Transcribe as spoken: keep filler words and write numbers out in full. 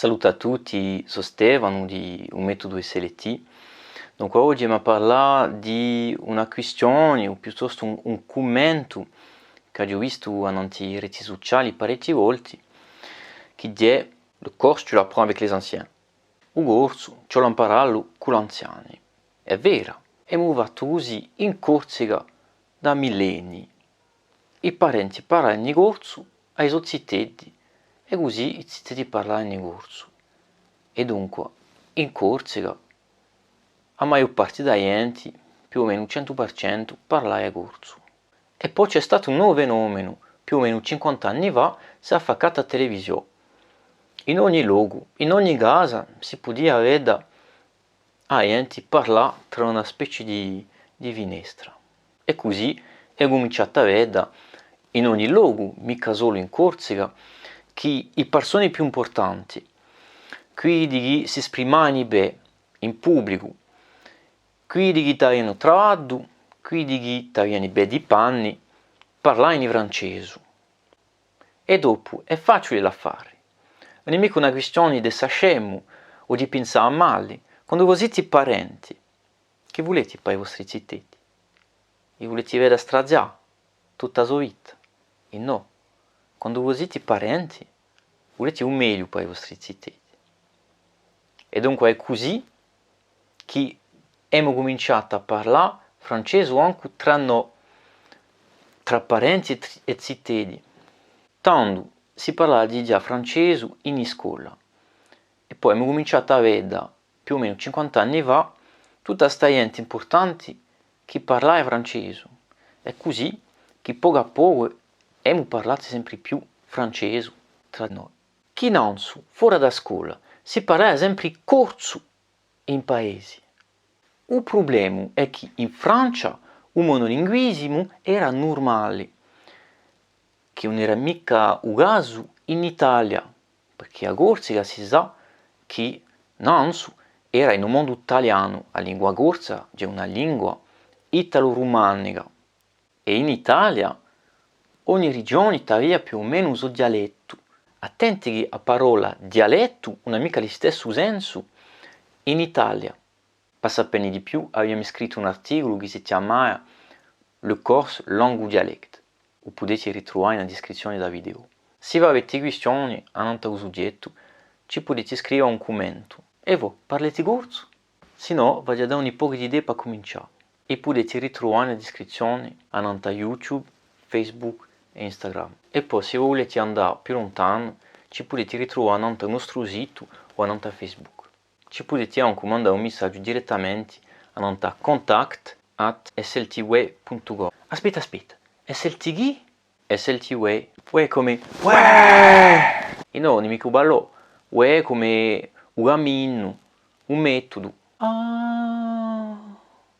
Salute à tutti, sò Stefanu di u metodu S L T. Dunque, oghje emu à parlà di una quistioni, o piuttostu un, un cummentu, ch'aghju vistu annantu à i reti suciali parechji volti, chì hè: Le corse, tu l'apprends avec les anciens. U corsu, ci vole à amparallu cù l'anziani. Hè vera, emu fattu cusì in Corsica da millenni. I parenti parlaiani corsu à i so ziteddi, è cusì i ziteddi parlaiani corsu. È dunque, in Corsica, a maiò parti di a ghjenti, più o menu centu per centu, parlaia corsu. È po ci hè statu un novu fenomenu, più o menu cinquanta anni fà, s'hè affaccata a televisiò. In ogni locu, in ogni casa, si pudia veda a ghjenti parlà trà una spezia di, di finestra. È cusì hè cuminciata à veda in ogni locu, micca solu in Corsica, chì i parsoni più impurtanti, quiddi chì si sprimaiani bè in publicu, quiddi chì t'aviani travaddu, quiddi chì t'aviani bè di panni, parlaiani francesu. È dopu hè faciuli l'affari. Ùn hè micca una quistioni d'essa scemu o di pinsà à mali. Quandu vo siti parenti, chì vuleti pà i vostri ziteddi? I vuleti veda strazià tutta a so vita? Innò. Quandu vo siti parenti, vuleti u megliu pà i vostri ziteddi. È dunque hè cusì chì emu cuminciatu à parlà francesu ancu trà no, trà parenti è tr-, è ziteddi. Tandu si parlava digià francesu in iscola. È po emu cuminciatu à veda, più o menu cinquanta anni fà, tutta sta ghjenti impurtanti chì parlaia francesu. Hè cusì chì pocu à pocu emu parlatu sempri più francesu trà noi. Chì nanzu, fora da scola, si parlaia sempri corsu in paesi. U prublemu hè chì in Francia u monolinguisimu era nurmali, chì ùn era micca u casu in Italia, perchè a Corsica si sà chì nanzu era in u mondu talianu, a lingua corsa hè una lingua italurumanica. È in Italia, ogni rigioni t'avia più o menu u so dialettu. Attenti chì a parolla dialettu ùn hà micca listessu sensu in Italia. Pà sapeni di più, aviami scrittu un articulu chì si chjamava Le corse, langue ou dialecte. U pudeti ritruvà in a discrizzioni di a video. S'è vo aveti quistioni annantu à u sughjettu, ci pudeti scriva un cummentu. È vo, parleti corsu? Sinnò, v'aghju à dà un pocu d'idee pà cumincià. I pudeti ritruvà in a discrizzioni annantu à YouTube, Facebook è Instagram. È po, s'è vo vuleti andà più luntanu, ci pudeti ritruvà annantu à u nostru situ o annantu à Facebook. Ci pudeti ancu mandà un missaghju direttamenti annantu à contact at S L T way puntu com. Aspetta, aspetta, S L T chì? S L T way. Way cum'è uè! Innò, ùn hè micca u ballò. Way cum'è u caminu, u metudu. Ah.